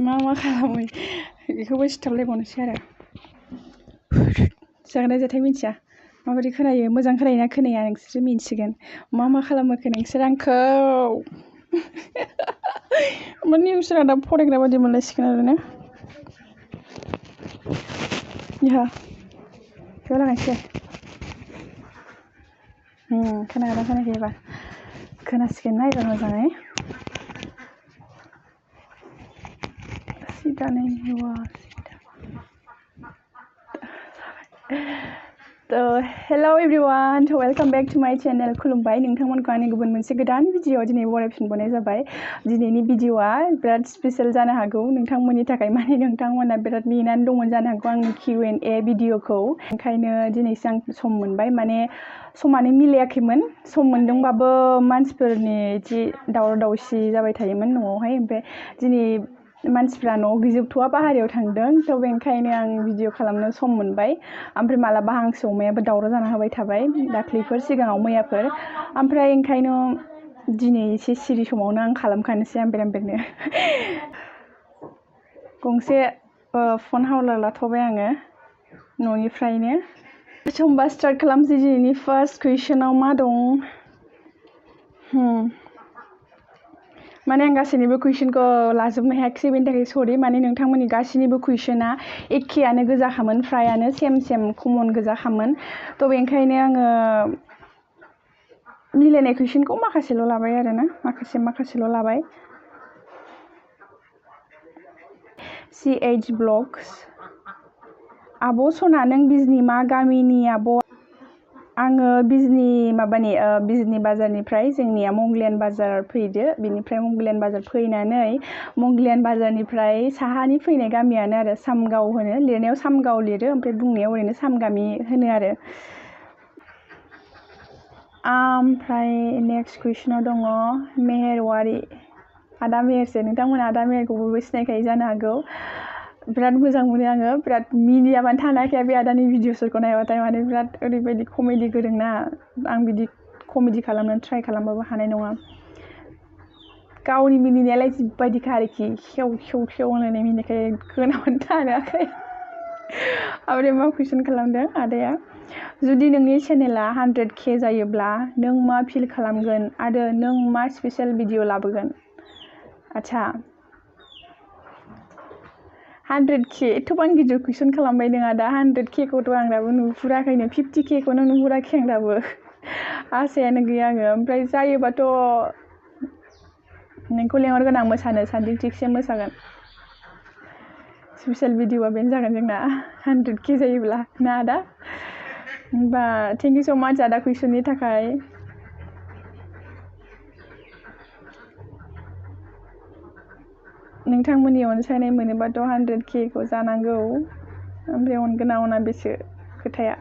मा खालामो बेखौबो सिथाबलायबावनोसै आरो जागोन ना जाथाय मिथिया माबायदि खोनायो मोजां खोनायोना खोनाया नोंसोर मिन्थिगोन मा खालामोखो नोंसोर आंखौ माने निउसरा दा फरायग्रा बायदि मोनलायसिगोन आरोना इहा बेयाव लागायनोसै खोनागोना खोनायाखै एबार खोनासिगोन ना एबार मोजाङै Hello everyone, welcome back to my channel. खुलुमबाय नोंथांमोनखौ आंनि गुबुन मोनसे गोदान भिडिअ दिनै बरायफिनबावनाय जाबाय। दिनैनि भिडिअआ बिराद स्पेशल जानो हागौ नोंथांमोननि थाखाय माने नोंथांमोना बिराद नेनानै दंमोन जानो हागौ आंनि Q&A भिडिअखौ। ओंखायनो दिनैसो आं सम मोनबाय माने समानो मिलायाखैमोन। सम मोनदोंबाबो मानसिफोरनि इदि दावराव दावसि जाबाय थायोमोन न'आवहाय ओमफ्राय दिनै मानसिफ्रा न'आव गैजोबथ'आ बाहेरायाव थांदों थ' बेनिखायनो आं भिडिअ खालामनो सम मोनबाय ओमफ्राय मालाबा हांसो अमायाबो दावराव जाना होबाय थाबाय दाख्लैफोर सिगाङाव मैयाफोर ओमफ्राय ओंखायनो दिनै एसे सिरि समावनो आं खालामखानोसै आं बेरामनो गंसे फन हावलार लाथ'बाय आङो न'निफ्रायनो होमबा स्टार्ट खालामसै दिनैनि फार्स्ट कुइसनाव मा दं माने आं गासैनिबो कुइसनखौ लाजोबनो हायाखिसै बेनि थाखाय सरि माने नोंथांमोननि गासैनिबो कुइसना एखेयानो गोजाखामोन फ्रायानो सेम कमन गोजाखामोन थ' बेनिखायनो आङो मिलायनाय कुइसनखौ माखासेल' लाबाय आरोना माखासेल' लाबाय CH Vlogs आब' सना नों बिजनि मा गामिनि आब' आङो बिजनि बाजारनिफ्राय जोंनिया मंगलियान बाजार फैदो बिनिफ्राय मंगलियान बाजार फैनानै मंगलियान बाजारनिफ्राय साहानि फैनाय गामियानो आरो सामगाव होनो लिरनायाव सामगाव लिरो ओमफ्राय बुंनायाव ओरैनो सामगामि होनो आरो ओमफ्राय नेक्स्ट कुइसनाव दङ मेहेरवारि आदा मेहेरसो नोंथांमोना आदा मेहेरखौबो सिनायखायो जानो हागौ बिराद मोजां मोनो आङो बिराद मिनियाबानो थानो हाखाया बे आदानि भिडिअसफोरखौ नायबाथाय माने बिराद ओरैबायदि कमेडि गोरोंना आं बिदि कमेडि खालामनो ट्राइ खालामबाबो हानाय नङा गावनि मिनिनायालाय जिबायदिखा आरोखि खेव होननानै मिनिखाय खोनाबानो थानो हाखाया ओमफ्राय मा कुइसन खालामदों आदाया जुदि नोंनि चेनेला 100K जायोब्ला नों मा फिल खालामगोन आरो नों मा स्पेशल भिडिअ लाबोगोन आच्छा 100K एथ'बां गिदिर कुइसन खालामबाय नों आदा 100Kखौथ' आं दाबो नुहुराखैनो 50Kखौनो नुहुराखै आं दाबो आसायानो गैया आङो ओमफ्राय जायोबाथ' नोंखौ लेंहरगोन आं मोसानो सानदों थिगसे मोसागोन स्पेशल भिडिअआ बेनो जागोन जोंना 100K जायोब्ला ना आदा होमबा थेंक इउ स' माच आदा कुइसननि थाखाय नोंथांमोननि अनसायनाय मोनोबाथ' 100Kखौ जानांगौ ओमफ्राय अनगोन ना अना बेसो खोथाया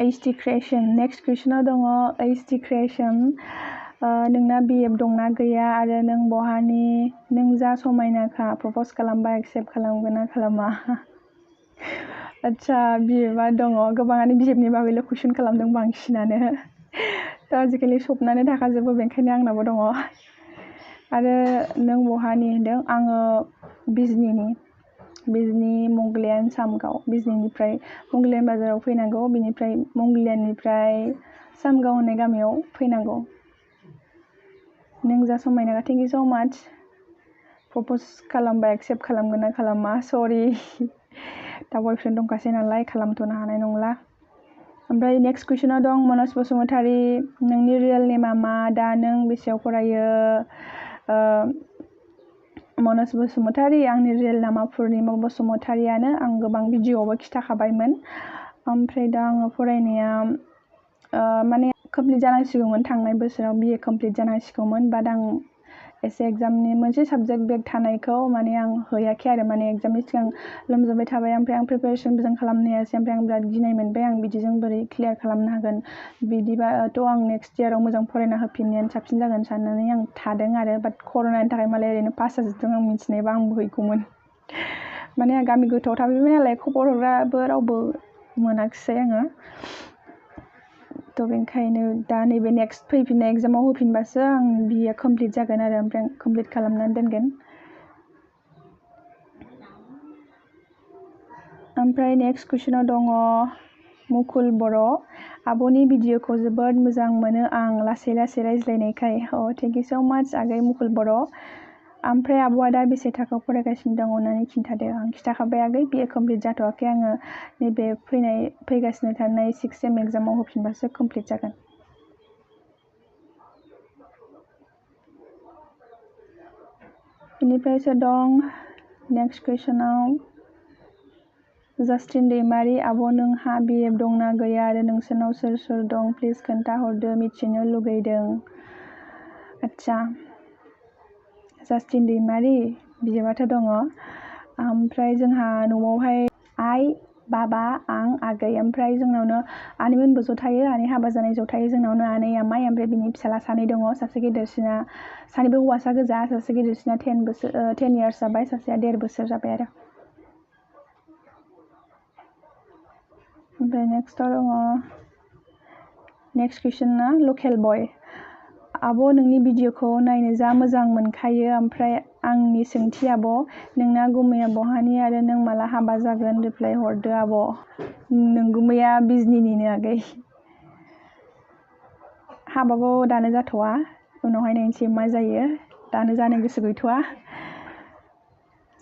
HD Creation नेक्स्ट कुइसनाव दङ HD Creation नोंना BF दंना गैया आरो नों बहानि नों जा समायनाखा प्रप'ज खालामबा एक्सेप्ट खालामगोन ना खालामा आच्छा BFआ दङ गोबाङानो BFनि बागैल' कुइसन खालामदों बांसिनानो दा आजिखालि सबनानो थाखाजोबो बेनिखायनो आंनाबो दङ आरो नों बहानि होनदों आङो बिजनि मंगलियान सामगाव बिजनिनिफ्राय मंगलियान बाजाराव फैनांगौ बिनिफ्राय मंगलियाननिफ्राय सामगाव होननाय गामियाव फैनांगौ नों जा समायना थेंक इउ स' माच प्रप'ज खालामबा एक्सेप्ट खालामगोन ना खालामा सरि दा बयफ्रेन्ड दंखासै नालाय खालामथ'नो हानाय नंला ओमफ्राय नेक्स्ट कुइसनाव दं मनज बसुमतारी नोंनि रियेल नेमा मा दा नों बेसेयाव फरायो मनज बसुमतारी आंनि रियेल नामा पुर्निमा बसुमतारीयानो आं गोबां भिडिअआवबो खिथाखाबायमोन ओमफ्राय दा आङो फरायनाया माने कमप्लिट जानांसिगौमोन थांनाय बोसोराव BA कमप्लिट जानांसिगौमोन बाट आं एसे एग्जामनि मोनसे साबजेक्ट बेक थानायखौ माने आं हैयाखै आरो माने एग्जामनि सिगां लोमजाबाय थाबाय ओमफ्राय आं प्रिपेरेसन मोजां खालामनो हायासै ओमफ्राय आं बिराद गिनाय मोनबाय आं बिदिजों बोरै क्लियार खालामनो हागोन बिदिबाथ' आं नेक्स्ट इयाराव मोजां फरायना होफिननायानो साबसिन जागोन साननानै आं थादों आरो बाट कर'नानि थाखाय मालाय ओरैनो पास जाजोबदों आं मिथिनायबा आंबो हैगौमोन माने आं गामि गोथौआव थाफैबाय नालाय खबर हरग्राबो रावबो मोनाखिसै आङो थ' बेनिखायनो दा नैबे नेक्स्ट फैफिननाय एग्जामाव होफिनबासो आं बिए कमप्लिट जागोन आरो ओमफ्राय कमप्लिट खालामनानै दोनगोन। ओमफ्राय नेक्स्ट कुइसनाव दङ मुकुल बर'। आब'नि भिडिअखौ जोबोद मोजां मोनो आं लासै लासै रायज्लायनायखाय। थेंक इउ स' माच आगै मुकुल बर'। ओमफ्राय आब'आ दा बेसे थाखोआव फरायगासिनो दं अननानै खिन्थादो। आं खिन्थाखाबाय आगै बिए कमप्लिट जाथ'वाखै, आङो नैबे फैगासिनो थानाय 6th सेम एग्जामाव होफिनबासो कमप्लिट जागोन। बेनिफ्रायसो दं नेक्स्ट कुइसनाव जास्टिन दैमारि। आब' नोंहा बिएफ दंना गैया आरो नोंसोरनाव सोर सोर दं प्लिज खोन्थाहरदो, मिथिनो लुगैदों। आदसा जास्टिन दैमारि बिएफआथ' दङ। ओमफ्राय जोंहा न'आवहाय आइ बाबा आं आगै, ओमफ्राय जोंनावनो आनैमोनबो ज' थायो, आनै हाबा जानाय ज' थायो जोंनावनो आनै आमाइ। ओमफ्राय बिनि फिसाला सानै दङ, सासे गेदेरसिना सानैबो हौवासा गोजा, सासे गेदेरसिना 10 इयार्स जाबाय, सासेया 1.5 बोसोर जाबाय आरो। ओमफ्राय नेक्स्टआव दङ नेक्स्ट कुइसना लकेल बय। आब' नोंनि भिडिअखौ नायनो जा मोजां मोनखायो। ओमफ्राय आंनि सोंथि आब' नोंना गुमैया बहानि आरो नों माला हाबा जागोन रिप्लाय हरदो आब'। नोंगुमैया बिजनिनिनो आगै। हाबाखौ दानो जाथ'वा, उनावहाय नायनोसै मा जायो, दानो जानो गोसो गैथ'वा।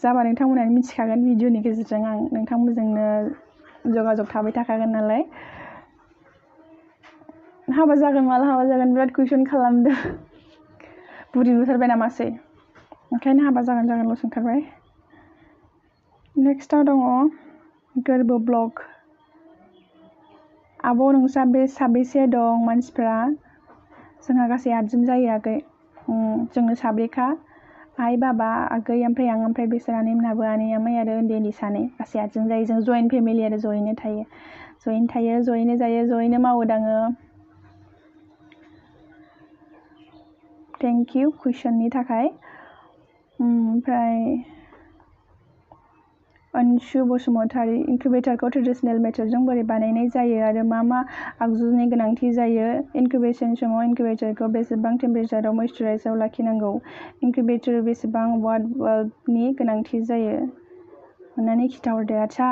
जाबा नोंथांमोनानो मिथिखागोन, भिडिअनि गेजेरजों आं नोंथांमोनजोंनो जगाजग थाबाय थाखागोन नालाय। हाबा जागोन माला हाबा जागोन बिराद कुइसन खालामदो। बुरि नुथारबाय नामासै, ओंखायनो हाबा जागोनल' सोंथारबाय। नेक्स्टआव दङ गोरबो ब्लग। आब' नोंस्रा बे साबेसे दं मानसिफ्रा? जोंहा गासै 8 जन जायो आगै। जोंनो साब्रैखा, आइ बाबा आगै ओमफ्राय आं, ओमफ्राय बिसोर आनैमोनहाबो आनै आमाइ आरो उन्दै सानै, गासै 8 जन जायो। जों जयेन्ट फेमिलि आरो जयैनो थायो, जयैनो जायो, जयैनो मावो दाङो। थेंक इउ कुइसननि थाखाय। ओमफ्राय अनसु बसुमतारी इनकुबेटरखौ ट्रेडिसनेल मेथडजों बोरै बानायनाय जायो आरो मा मा आगजुनि गोनांथि जायो? इनकुबेशन समाव इनकुबेटरखौ बेसेबां टेम्पारेचाराव मइस्चराइजआव लाखिनांगौ? इनकुबेटर बेसेबां वाट बाल्बनि गोनांथि जायो? अननानै खिन्थाहरदो। आदसा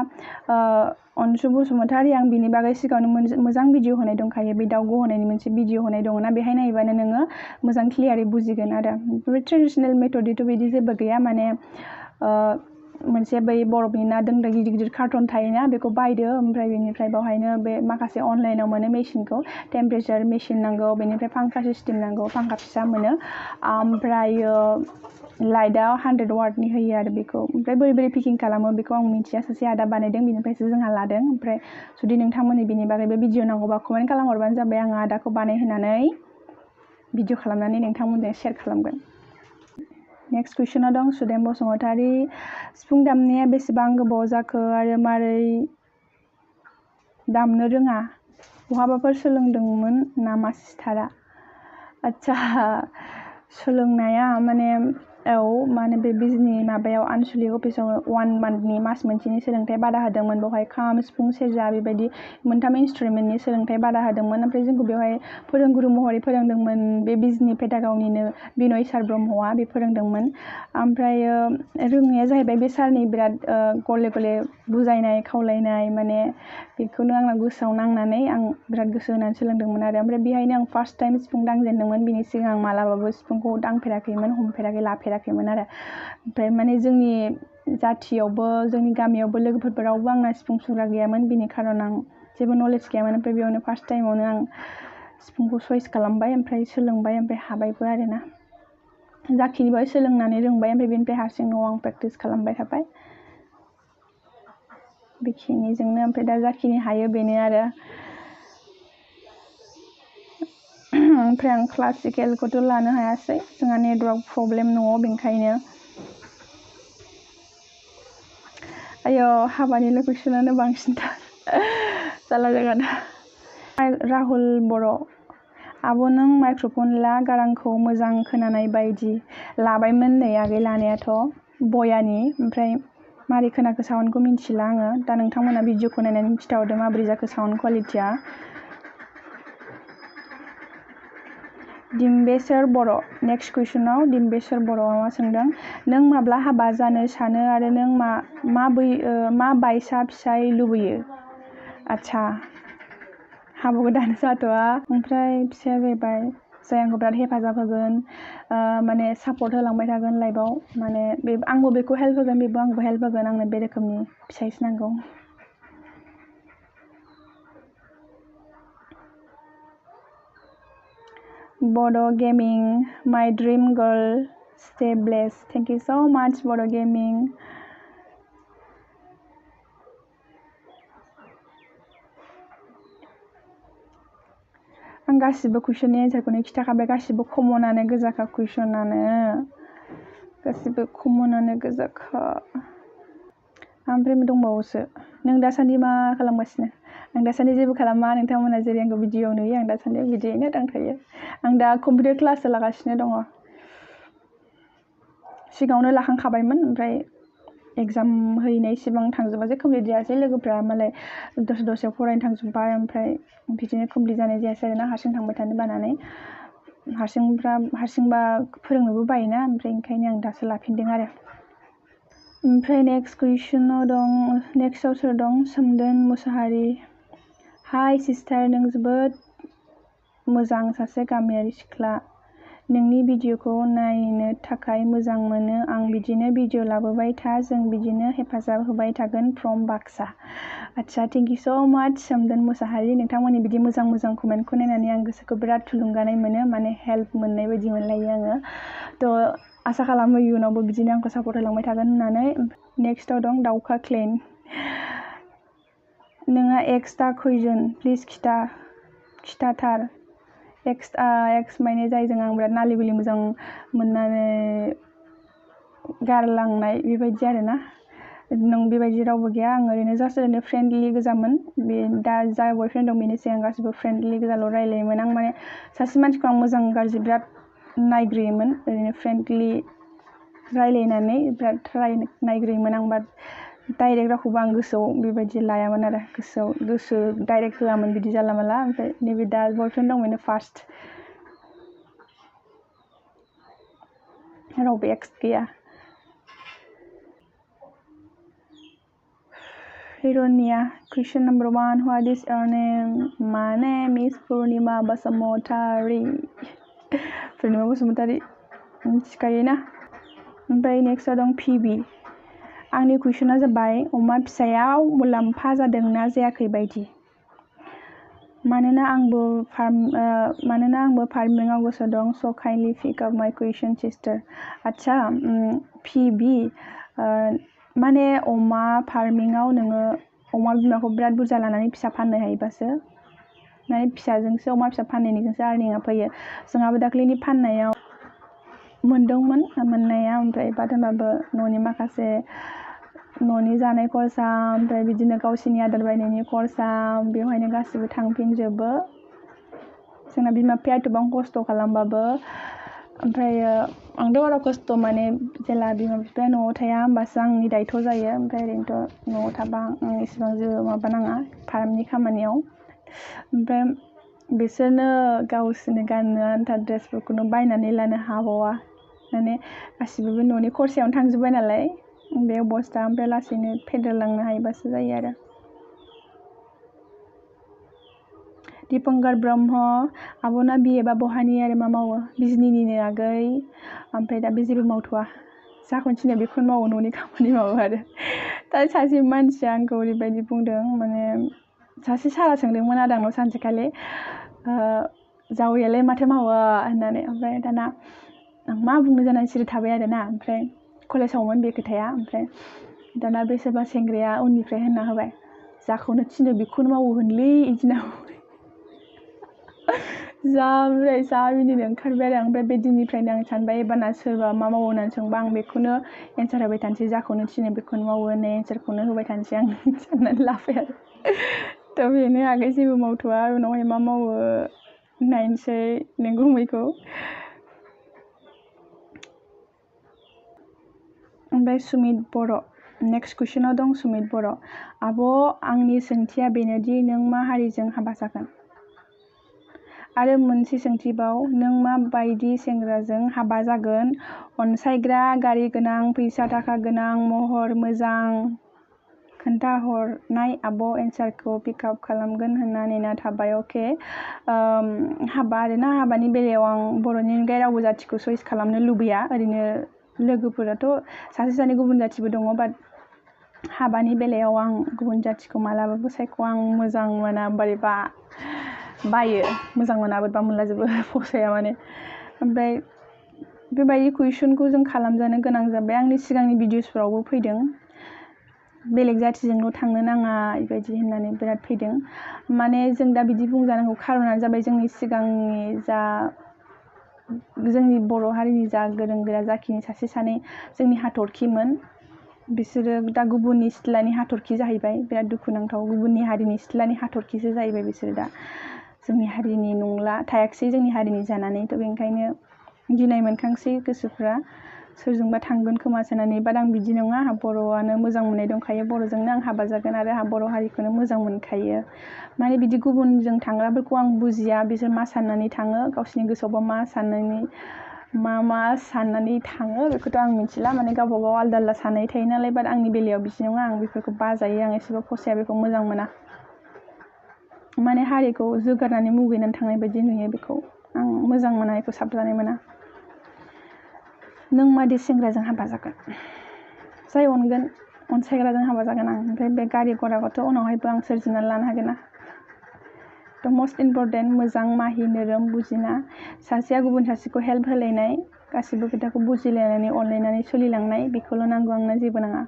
अनसु बसुमतारी, आं बिनि बागै सिगाङावनो मोजां भिडिअ होनाय दंखायो, बे दाउ गहोनायनि मोनसे भिडिअ होनाय दङना, बेहाय नायबानो नोङो मोजां क्लियारै बुजिगोन आरो। ट्रेडिसनेल मेथडथ' बिदि जेबो गैया, माने मोनसे बै बरफनि ना दोनग्रा गिदिर गिदिर कार्टन थायोना, बेखौ बायदो, ओमफ्राय बेनिफ्राय बेवहायनो बे माखासे अनलाइनाव मोनो मेसिनखौ, टेम्पारेचार मेसिन नांगौ, बेनिफ्राय फांखा सिस्टेम नांगौ, फांखा फिसा मोनो, ओमफ्रायो लाइटआ 100 वाटनि होयो आरो बेखौ। ओमफ्राय बोरै पिकिं खालामो बेखौ आं मिथिया, सासे आदा बानायदों, बिनिफ्रायसो जोंहा लादों। ओमफ्राय जुदि नोंथांमोननि बिनि बागैबो भिडिअ नांगौबा कमेन्ट खालामहरबानो जाबाय, आङो आदाखौ बानायहोनानै भिडिअ खालामनानै नोंथांमोनजों शेयार खालामगोन। नेक्स्ट कुइसनाव दं सुदेम बसुमतारी। सिफुं दामनाया बेसेबां गोबाव जाखो आरो मारै दामनो रोङा? बहाबाफोर सोलोंदोंमोन नामा सिस्टारा? आदसा सोलोंनाया माने बे बिजनि माबायाव आनसलिक अफिसाव 1 मान्थनि मास मोनसेनि सोलोंथाइ बादा होदोंमोन। बेवहाय खाम सिफुं सेरजा बेबायदि 3 इन्सट्रुमेन्टनि सोलोंथाइ बादा होदोंमोन। ओमफ्राय जोंखौ बेवहाय फोरोंगुरु महरै फोरोंदोंमोन बे बिजनि पेटागावनिनो बिनय सार ब्रह्मआ, बे फोरोंदोंमोन। ओमफ्राय रोंनाया जाहैबाय बे सारनि बिराद गले गले बुजायनाय खावलायनाय, माने बेखौनो आंना गोसोआव नांनानै आं बिराद गोसो होनानै सोलोंदोंमोन आरो। ओमफ्राय बेहायनो आं फार्स्ट टाइम सिफुं दांजेनदोंमोन, बिनि सिगां आं मालाबाबो सिफुंखौ दांफेराखैमोन, हमफेराखै, लाफेराखैमोन आरो। ओमफ्राय माने जोंनि जाथियावबो जोंनि गामियावबो लोगोफोर रावबो आंना सिफुं सुग्रा गैयामोन, बिनि खारन आं जेबो नलेज गैयामोन। ओमफ्राय बेयावनो फार्स्ट टाइमावनो आं सिफुंखौ चइस खालामबाय, ओमफ्राय सोलोंबाय, ओमफ्राय हाबायबो आरोना। जाखिनिबो सोलोंनानै रोंबाय, ओमफ्राय बेनिफ्राय हारसिं न'आव आं प्रेक्टिस खालामबाय थाबाय बेखिनिजोंनो। ओमफ्राय दा जाखिनि हायो बेनो आरो। ओमफ्राय आं क्लासिकेलखौथ' लानो हायासै, जोंहा नेटवार्क प्रब्लेम न'आव, बेनिखायनो। आयो हाबानि कुइसनानो बांसिनथार, जाला जागोन। राहुल बर'। आब' नों माइक्र'फन ला, गारांखौ मोजां खोनानाय बायदि। लाबायमोन नै आगै लानायाथ' बयानि, ओमफ्राय मारै खोनाखो साउन्डखौ मिन्थिला आङो। दा नोंथांमोना भिडिअखौ नायनानै खिन्थाहरदो माबोरै जाखो साउन्ड क्वालिटिया। दिम्बेसर बर'। नेक्स्ट कुइसनाव दिम्बेसर बर'आ मा सोंदों? नों माब्ला हाबा जानो सानो आरो नों मा बायसा फिसाय लुबैयो? आच्छा, हाबा गोदान जाथ'आ। ओमफ्राय फिसाया जाहैबाय जाय आंखौ बिराद हेफाजाब होगोन, माने सापर्ट होलांबाय थागोन लाइफआव, माने आंबो बेखौ हेल्प होगोन, बेबो आंखौ हेल्प होगोन, आंनो बे रोखोमनि फिसायसो नांगौ। बड' गेमिं, माय dream girl, stay bless. Thank you स' माच बड' गेमिं। आं गासिबो कुइसननि एन्सारखौनो खिथाखाबाय, गासिबो कमनानो गोजाखा कुइसनानो, गासिबो कमनानो गोजाखा। ओमफ्राय दंबावोसो, नों दासान्दि मा खालामगासिनो? आं दासान्दि जेबो खालामा, नोंथांमोना जेरै आंखौ भिडिअ नुयो आं दासान्दि बिदियैनो दंथ'यो। आं दा कम्पिउटार क्लाससो लागासिनो दङ। सिगाङावनो लाखांखाबायमोन, ओमफ्राय एग्जाम हैनाय सिबां थांजोबासै, कमप्लिट जायासै। लोगोफ्रा मालाय दसेयाव फरायनो थांजोब्बाय, ओमफ्राय बिदिनो कमप्लिट जानाय जायासै आरोना, हारसिं थांबाय थानो बानानै। हारसिंबा फोरोंनोबो बायोना, ओमफ्राय ओंखायनो आं दासो लाफिनदों आरो। ओमफ्राय नेक्स्ट कुइसनाव दं, नेक्स्टआव सोर दं? सोमदोन मुसाहारि। हाय सिस्टार, नों जोबोद मोजां सासे गामियारि सिख्ला। नोंनि भिडिअखौ नायनो थाखाय मोजां मोनो। आं बिदिनो भिडिअ लाबोबाय था, जों बिदिनो हेफाजाब होबाय थागोन। फ्रम बाक्सा। आच्छा, थेंक इउ स' माच सोमदोन मुसाहारि। नोंथांमोननि बिदि मोजां मोजां कमेन्टखौ नायनानै आं गोसोखौ बिराद थुलुंगानाय मोनो, माने हेल्प मोननाय बायदि मोनलायो आङो। थ' आसा खालामो इयुनावबो बिदिनो आंखौ सापर्ट होलांबाय थागोन होननानै। नेक्स्टआव दं दाउखा क्लेन। नोंहा एक्स दा खैजोन? प्लिज खिथाथार। एक्स माने जायजों आं बिराद नालि गुलि मोजां मोननानै गारलांनाय बेबायदि आरोना। नों बेबायदि रावबो गैया, आं ओरैनो फ्रेन्डलि गोजामोन। बे दा जाय बयफ्रेन्ड दं बेनि सिगां गासिबो फ्रेन्डलि गोजाल' रायलायोमोन। आं माने सासे मानसिखौ आं मोजां गाज्रि बिराद नायग्रोयोमोन, ओरैनो फ्रेन्डलि रायलायनानै बिराद नायग्रोयोमोन आं। बाट डाइरेक्ट रावखौबो आं गोसोआव बेबायदि लायामोन आरो, गोसो डाइरेक्ट होआमोन बिदि जाला माला। ओमफ्राय नैबे दा बयफ्रेन्ड दं बेनो फार्स्ट, रावबो एक्स गैया। हिरनिया, question number 1, what is your name? My name इज पुर्णिमा बसुमतारी। पुर्णिमा बसुमतारी मिथिखायो ना। ओमफ्राय नेक्स्टआव दं पिबि। आंनि कुइसना जाबाय, अमा फिसायाव मुलाम्फा जादोंना जायाखै बायदि? मानोना आंबो फार्मिंआव गोसो दं। स' काइन्डलि पिक आप माय कुइसन सिस्टार। आच्छा, पिबि, माने अमा फार्मिंआव नोङो अमा बिमाखौ बिराद बुरजा लानानै फिसा फाननो हायोबासो, माने फिसाजोंसो, अमा फिसा फाननायनिजोंसो आर्निंआ फैयो। जोंहाबो दाख्लैनि फाननायाव मोनदोंमोन मोननाया, ओमफ्राय बाट होनबाबो न'नि माखासे न'नि जानाय खरसा, ओमफ्राय बिदिनो गावसोरनि आदार बायनायनि खरसा, बेवहायनो गासिबो थांफिनजोबो। जोंना बिमा बिफाया एथबां खस्थ' खालामबाबो, ओमफ्रायो आंथ' बारा खस्थ' माने जेला बिमा बिफाया न'आव थाया होमबासो आंनि दायथ' जायो। ओमफ्राय ओरैनोथ' न'आव थाबा आं इसेबां जेबो माबा नाङा फार्मनि खामानियाव। ओमफ्राय बिसोरनो गावसोरनो गाननो आन्था ड्रेसफोरखौनो बायनानै लानो हाबावा, माने गासिबो बे न'नि खरसायावनो थांजोब्बाय नालाय, बे अबस्था। ओमफ्राय लासैनो फेदेरलांनो हायोबासो जायो आरो। दिपंकार ब्रह्म, आब'ना बिए बा बहानि आरो मा मावो? बिजनिनिनो आगै, ओमफ्राय दा बे जेबो मावथ'वा, जाखौनो थिनो बेखौनो मावो, न'नि खामानि मावो आरो। दा सासे मानसिया आंखौ ओरैबायदि बुंदों, माने सासे सारा सोंदोंमोन आदांनाव सानसेखालि, जावैयालाय माथो मावो होननानै। ओमफ्राय दाना आं मा बुंनो जानानै सिरि थाबाय आरोना। ओमफ्राय कलेजावमोन बे खोथाया। ओमफ्राय दाना बे सोरबा सेंग्राया उननिफ्राय होनना होबाय, जाखौनो थिनो बेखौनो मावो होनलै इदिना। जा मिनिनो ओंखारबाय आरो। ओमफ्राय बे दिननिफ्रायनो आं सानबाय, एबारना सोरबा मा मावो होननानै सोंबा आं बेखौनो एन्सार होबाय थानोसै, जाखौनो थिनो बेखौनो मावो होननाय एन्सारखौनो होबाय थानोसै आं साननानै लाबाय आरो। थ' बेनो आगै, जेबो मावथ'वा, उनावहाय मा मावो नायनोसै नोंगुमैखौ। ओमफ्राय सुमित बर', नेक्स्ट कुइसनाव दं सुमित बर'। आब', आंनि सोंथिया बेनोदि नों मा हारिजों हाबा जागोन? आरो मोनसे सोंथिबाव, नों मा बायदि सेंग्राजों हाबा जागोन? अनसायग्रा, गारि गोनां, फैसा थाखा गोनां, महर मोजां? खोन्थाहरनाय आब' एन्सारखौ पिकआप खालामगोन होनना नेना थाबाय। अके, हाबा आरोना, हाबानि बेलायाव आं बर'नि अनगायै रावबो जाथिखौ चइस खालामनो लुबैया। ओरैनो लोगोफोराथ' सासे सानै गुबुन जाथिबो दङ, बाट हाबानि बेलायाव आं गुबुन जाथिखौ मालाबाबो सायख'आ। आं मोजां मोना, बोरैबा बायो, मोजां मोना बोरैबा मोनलाजोबो, फसाया माने। ओमफ्राय बेबायदि कुइसनखौ जों खालामजानो गोनां जाबाय। आंनि सिगांनि भिडिअसफोरावबो फैदों, बेलेग जातिजोंल' थांनो नाङा बेबायदि होननानै बिराद फैदों। माने जों दा बिदि बुंजानांगौ खारनानो जाबाय जोंनि सिगांनि जोंनि बर' हारिनि जा गोरों गोरा जाखिनि सासे सानै जोंनि हाथरखिमोन, बिसोरो दा गुबुननि सिथ्लानि हाथरखि जाहैबाय। बिराद दुखुनांथाव, गुबुननि हारिनि सिथ्लानि हाथरखिसो जाहैबाय बिसोरो दा। जोंनि हारिनि नंला, थायाखिसै जोंनि हारिनि जानानै। थ' बेनिखायनो गिनाय मोनखांसै गोसोफ्रा, सोरजोंबा थांगोन खोमा साननानै। बाट आं बिदि नङा, आंहा बर'आनो मोजां मोननाय दंखायो, बर'जोंनो आं हाबा जागोन आरो आंहा बर' हारिखौनो मोजां मोनखायो। माने बिदि गुबुनजों थांग्राफोरखौ आं बुजिया, बिसोर मा साननानै थाङो, गावसिनि गोसोआवबा मा साननानै थाङो बेखौथ' आं मिथिला। माने गावबा गाव आलदा आलदा साननाय थायो नालाय। बाट आंनि बेलायाव बिदि नङा, आं बेफोरखौ बाजायो, आं एसेबो फसाया, बेखौ मोजां मोना। माने हारिखौ जोगारनानै मुगैनानै थांनाय बायदि नुयो, बेखौ आं मोजां मोना, बेखौ साबजानाय मोना। नों मादि सेंग्राजों हाबा जागोन? जाय अनगोन, अनसायग्राजों हाबा जागोन आं। ओमफ्राय बे गारि गराखौथ' उनावहायबो आं सोरजिनानै लानो हागोन ना। थ' मस्ट इम्परटेन्ट, मोजां, माहि, नोरोम, बुजिना, सासेया गुबुन सासेखौ हेल्प होलायनाय, गासिबो खोथाखौ बुजिलायनानै अनलायनानै सोलिलांनाय, बेखौल' नांगौ आंनो, जेबो नाङा।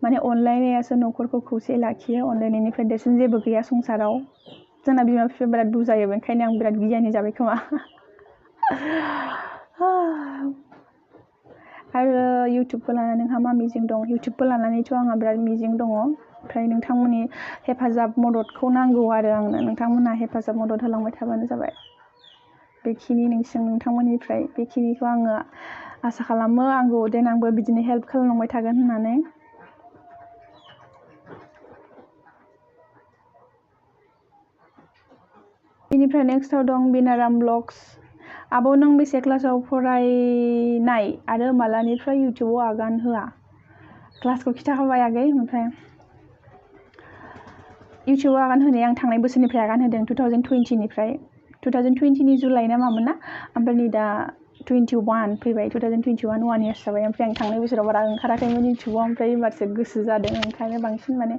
माने अनलायनायासो न'खरखौ खौसे लाखियो, अनलायनायनिफ्राय देरसिन जेबो गैया संसाराव। जोंना बिमा बिफाया बिराद बुजायो, ओंखायनो आं बिराद गियानि जाबाय खोमा। आरो इउटुबखौ लानानै नोंहा मा मिजिं दं? इउटुबखौ लानानैथ' आंहा बिराद मिजिं दङ। ओमफ्राय नोंथांमोननि हेफाजाब मददखौ नांगौ आरो आंनो। नोंथांमोनहा हेफाजाब मदद होलांबाय थाबानो जाबाय। बेखिनि नोंथांमोननिफ्राय बेखिनिखौ आङो आसा खालामो, आंखौ देनांबो बिदिनो हेल्प खालामलांबाय थागोन होननानै। बेनिफ्राय नेक्स्टआव दं बिनाराम ब्लग्स। आब' नों बेसे क्लासाव फरायनाय आरो मालानिफ्राय इउटुबाव आगान होआ? क्लासखौ खिथाखाबाय आगै। ओमफ्राय इउटुबाव आगान होनाया आं थांनाय बोसोरनिफ्राय आगान होदों, 2020निफ्राय। 2020नि जुलाइ ना मामोन ना? ओमफ्राय नै दा 21 फैबाय, 2021 1 इयार्स जाबाय। ओमफ्राय आं थांनाय बोसोराव बारा ओंखाराखैमोन इउटुबाव, ओमफ्राय एबारसो गोसो जादों। ओंखायनो बांसिन माने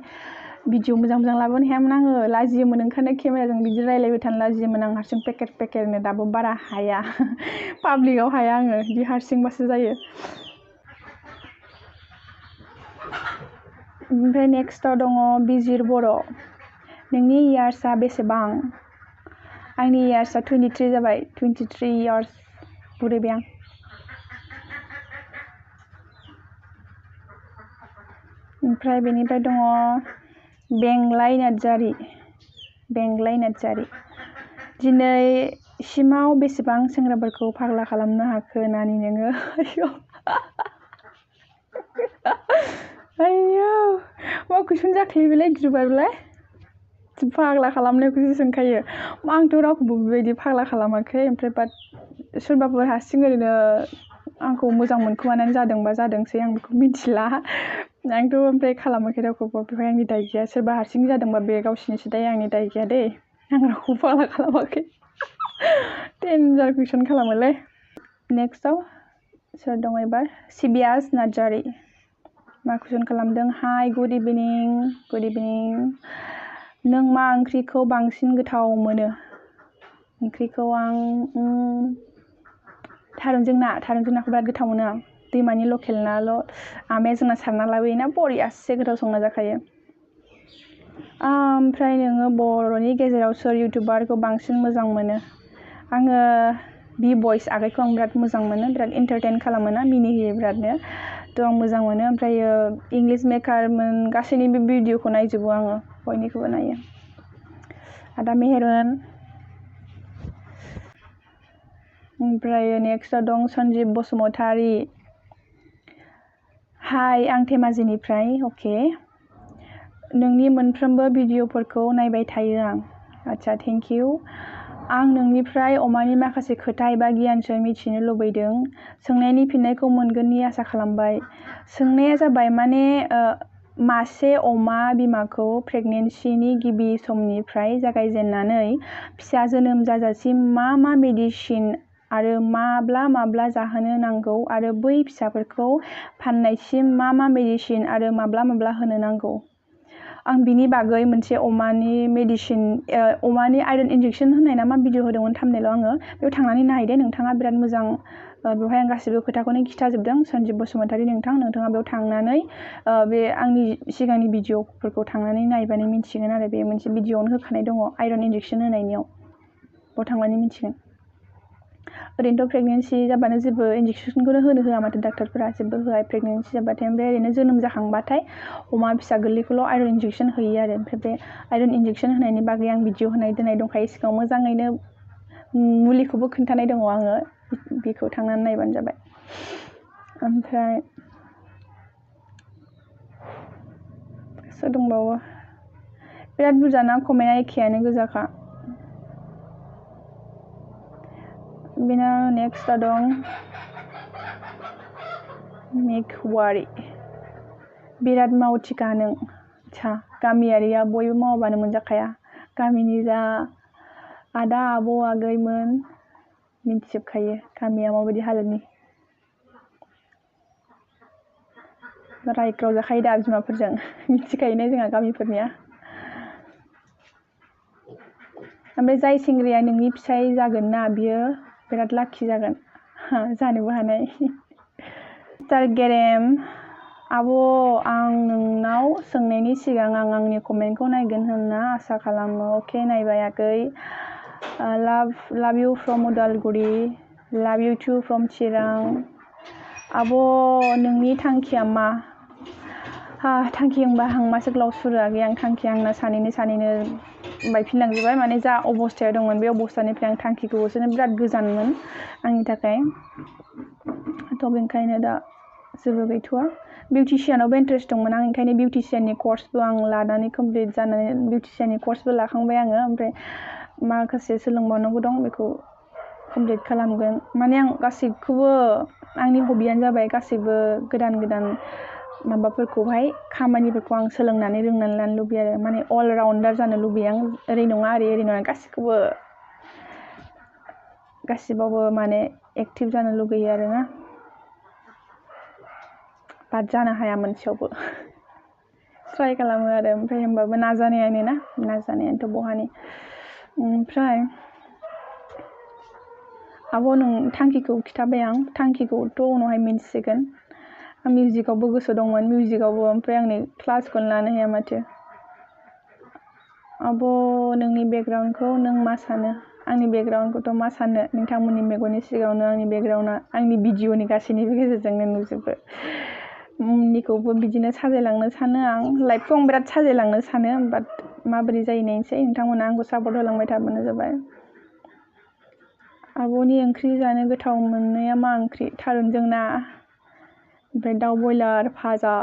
भिडिअ मोजां मोजां लाबोनो हायामोन आङो, लाजियोमोन ओंखायनो केमेराजों बिदि रायलायबाय थानो लाजियोमोन आं। हारसिं पेकेरनो दाबो बारा हाया, पाब्लिकआव हाया आङो, बिदि हारसिंबासो जायो। ओमफ्राय नेक्स्टआव दङ बिजिर बर'। नोंनि इयार्सआ बेसेबां? आंनि इयार्सआ 23 जाबाय, 23 इयार्स बुरैबाय आं। ओमफ्राय बेनिफ्राय दङ बेंलाय नार्जारि। दिनैसिमाव बेसेबां सेंग्राफोरखौ फाग्ला खालामनो हाखो नानि नोङो? आयौ मा कुइसन जाखोलै बेलाय, गिबायलाय। फाग्ला खालामनायखौसो सोंखायो। आंथ' रावखौबो बेबायदि फाग्ला खालामाखै। ओमफ्राय बाट सोरबाफोर हारसिं ओरैनो आंखौ मोजां मोनखुमानानै जादोंबा जादोंसै, आं बेखौ मिथिला। आंथ' ओमफ्राय खालामाखै रावखौबो, बेवहाय आंनि दाय गैया। सोरबा हारसिं जादोंबा बे गावसिनिसो दाय, आंनि दाय गैया दे। आं रावखौबो फाग्ला खालामाखै। डेन्जार कुइसन खालामोलै। नेक्स्टआव सोर दङ एबार? सिबियास नार्जारि। मा कुइसन खालामदों? हाय, गुड इभिनिं। नों मा ओंख्रिखौ बांसिन गोथाव मोनो? ओंख्रिखौ आं थारुनजों नाखौ बिराद गोथाव मोनो आं। दैमानि लकेल नाल' आमाया जोंना सारना लाबोयोना, बरियासे गोथाव संना जाखायो। ओमफ्राय नोङो बर'नि गेजेराव सोर इउटुबारखौ बांसिन मोजां मोनो? आङो बि बयस आगैखौ आं बिराद मोजां मोनो, बिराद एन्टारटेन खालामोना, मिनिहोयो बिरादनो। थ' आं मोजां मोनो। ओमफ्राय इंलिश मेकारमोन गासैनिबो भिडिअखौ नायजोबो आङो, बयनिखौबो नायो। आदा मेहेरन। ओमफ्राय नेक्स्टआव दं सन्जिब बसुमतारी। हाय, आं धेमाजिनिफ्राय। अके, नोंनि मोनफ्रोमबो भिडिअफोरखौ नायबाय थायो आं। आच्छा, थेंक इउ। आं नोंनिफ्राय अमानि माखासे खोथा एबा गियानसो मिथिनो लुबैदों। सोंनायनि फिननायखौ मोनगोननि आसा खालामबाय। सोंनाया जाबाय माने मासे अमा बिमाखौ प्रेगनेन्सिनि गिबि समनिफ्राय जागायजेननानै फिसा जोनोम जाजासिम मा मेडिसिन आरो माब्ला जाहोनो नांगौ आरो बै फिसाफोरखौ फाननायसिम मा मेडिसिन आरो माब्ला होनो नांगौ। आं बिनि बागै मोनसे अमानि मेडिसिन अमानि आयरन इन्जेक्सन होनाय ना मा भिडिअ होदोंमोन थाम्बनेलाव आङो बेयाव थांनानै नायदो नोंथाङा बिराद मोजां बेवहाय आं गासिबो खोथाखौनो खिथाजोबदों सन्जिब बसुमतारी नोंथाङा बेयाव थांनानै बे आंनि सिगांनि भिडिअफोरखौ थांनानै नायबानो मिथिगोन आरो बे मोनसे भिडिअआवनो होखानाय दङ आयरन इन्जेक्सन होनायनियाव बेयाव थांनानै मिथिगोन। ओरैनोथ' प्रेगनेन्सि जाबानो जेबो इन्जेक्सनखौनो होनो होआ माथो डाक्टारफोरा जेबो होआ प्रेगनेन्सि जाबाथाय ओमफ्राय ओरैनो जोनोम जाखांबाथाय अमा फिसा गोरलैखौल' आयरन इन्जेक्सन होयो आरो ओमफ्राय बे आयरन इन्जेक्सन होनायनि बागै आं भिडिअ दोननाय दंखायो सिगाङाव मोजाङैनो मुलिखौबो खोन्थानाय दङ आङो बेखौ थांनानै नायबानो जाबाय। ओमफ्राय सो दंबावो बिराद बुरजा ना कमेन्टआ एखेयानो गोजाखा। बेना नेक्स्टआ दं मेघवारि बिराद मावथिखा नों आच्छा गामियारिया बयबो मावाबानो मोनजाखाया गामिनि जा आदा आब' आगैमोन मिथिजोबखायो गामिया माबायदि हालोदनि रायख्राव जाखायो दा बिमाफोरजों मिथिखायोना जोंहा गामिफोरनिया। ओमफ्राय जाय सेंग्राया नोंनि फिसाय जागोन ना बियो बिराद लाखि जागोन जानोबो हानाय। मिस्टार गेरेम आब' आं नोंनाव सोंनायनि सिगां आं आंनि कमेन्टखौ नायगोन होनना आसा खालामो। अके नायबाय आगै। लाभ इउ फ्रम उदालगुरि लाभ इउ टु फ्रम चिरां। आब' नोंनि थांखिया मा? थांखि होनबा हांमासो गोलाव सुरु आगै आं थांखिया आंना सानैनो बायफिनलांजोबबाय माने जा अबस्थायाव दंमोन बे अबस्थानिफ्राय आं थांखिखौ होसोनो बिराद गोजानमोन आंनि थाखाय थ' बेनिखायनो दा जेबो गैथ'वा। बिउटिशियानावबो इन्टारेस्ट दंमोन आं ओंखायनो बिउटिशियाननि कर्सबो आं लानानै कमप्लिट जानानै बिउटिशियाननि कर्सबो लाखांबाय आङो ओमफ्राय माखासे सोलोंबावनांगौ दं बेखौ कमप्लिट खालामगोन। माने आं गासैखौबो आंनि हबियानो जाबाय गासैबो गोदान माबाफोरखौहाय खामानिफोरखौ आं सोलोंनानै रोंनानै लानो लुबैयो आरो माने अल राउन्डार जानो लुबैयो आं ओरै नङा ओरै नङा गासिबावबो माने एक्टिभ जानो लुगैयो आरोना बाट जानो हाया मोनसेयावबो ट्राइ खालामो आरो ओमफ्राय होमबाबो नाजानायानोथ' बहानि। ओमफ्राय आब' नों थांखिखौ खिथाबाय आं थांखिखौथ' उनावहाय मिन्थिसिगोन। आं मिउजिकआवबो गोसो दंमोन मिउजिकआवबो ओमफ्राय आंनि क्लासखौनो लानो हाया माथो। आब' नोंनि बेकग्राउन्डखौ नों मा सानो? आंनि बेकग्राउन्डखौथ' मा साननो नोंथांमोननि मेगननि सिगाङावनो आंनि बेकग्राउन्डआ आंनि भिडिअनि गासैनिबो गेजेरजोंनो नुजोबो। उननिखौबो बिदिनो साजायलांनो सानो आं लाइफखौ आं बिराद साजायलांनो सानो बाट माबोरै जायो नायनोसै नोंथांमोना आंखौ सापर्ट होलांबाय थाबानो जाबाय। आब'नि ओंख्रि जानो गोथाव मोननाया मा ओंख्रि? थारुनजों ना ओमफ्राय दाउ बयलार भाजा।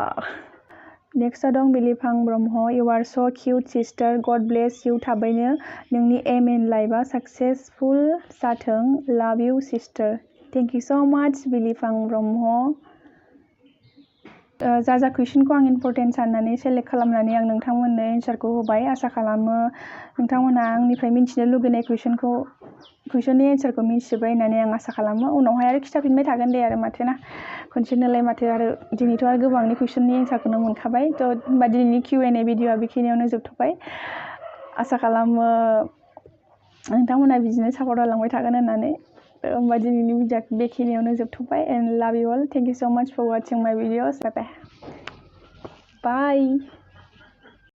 नेक्स्टआ दं बिलिफां ब्रह्म इउ आर स' किउट सिस्टार गड ब्लेस इउ थाबैनो नोंनि एम इन लाइफआ साक्सेसफुल जाथों लाभ इउ सिस्टार। थेंक इउ स' माच बिलिफां ब्रह्म। जा कुइसनखौ आं इम्परटेन्ट साननानै सेलेक्ट खालामनानै आं नोंथांमोननो एन्सारखौ होबाय आसा खालामो नोंथांमोना आंनिफ्राय मिथिनो लुगैनाय कुइसननि एन्सारखौ मिथिजोब्बाय होननानै आं आसा खालामो। उनावहाय आरो खिथाफिनबाय थागोन दे आरो माथो ना खनसेनोलाय माथो आरो दिनैथ' आरो गोबांनि कुइसननि एन्सारखौनो मोनखाबाय थ' होमबा दिनैनि Q&A भिडिअआ बेखिनियावनो जोबथ'बाय। आसा खालामो नोंथांमोना बिदिनो सापर्ट होलांबाय थागोन होननानै। होमबा दिनैनि भिडिअआ बेखिनियावनो जोबथ'बाय एन्ड लाभ इउ अल थेंक इउ स' माच फर वाचिं माय भिडिअस बाय बाय।